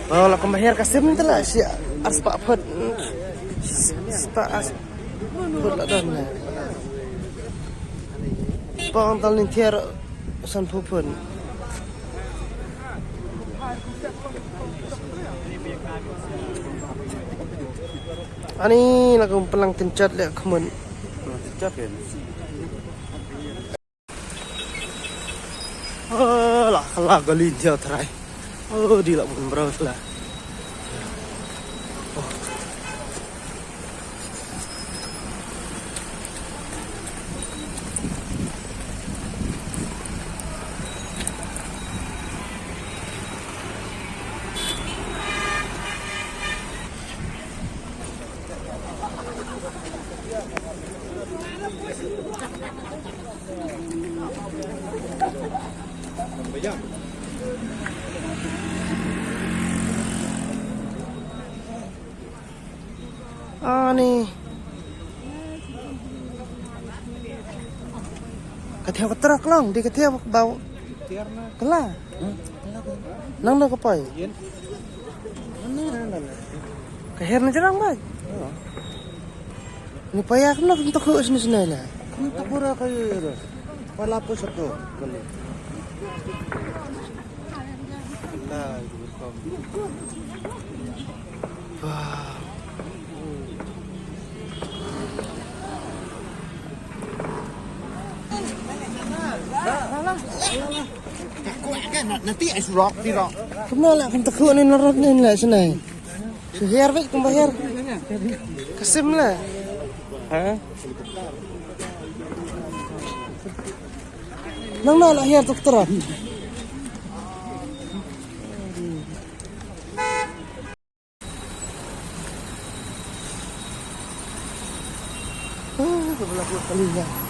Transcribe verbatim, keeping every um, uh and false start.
Oh, la kumba hiar ka sim te la shi ar spah phut. Spah ar phut la don ne. Pang tal nin thiar san phu phut. Ani la kum plang tin chat le khmun. Tin chat ke. Oh, la, la, gali dia terai. Oh, di la pun berang lah. Ani. Ka thiaw ka trak long, di ka thiaw ka baw. Kala. Nang da ka pai. Ka her na jarang bai. Ni paya kena kena takut sini sini lah. Kena takut lah kayu itu. Pala pun satu kali. Wah. Takut kan nanti es rock di rock. Kena lah kan takut ni narot ni lah sini. Hiar bik kumba hiar. Ka sim lah. Ha? Nang na lah hiar doktor. Ah, ka bela kuat kali ya.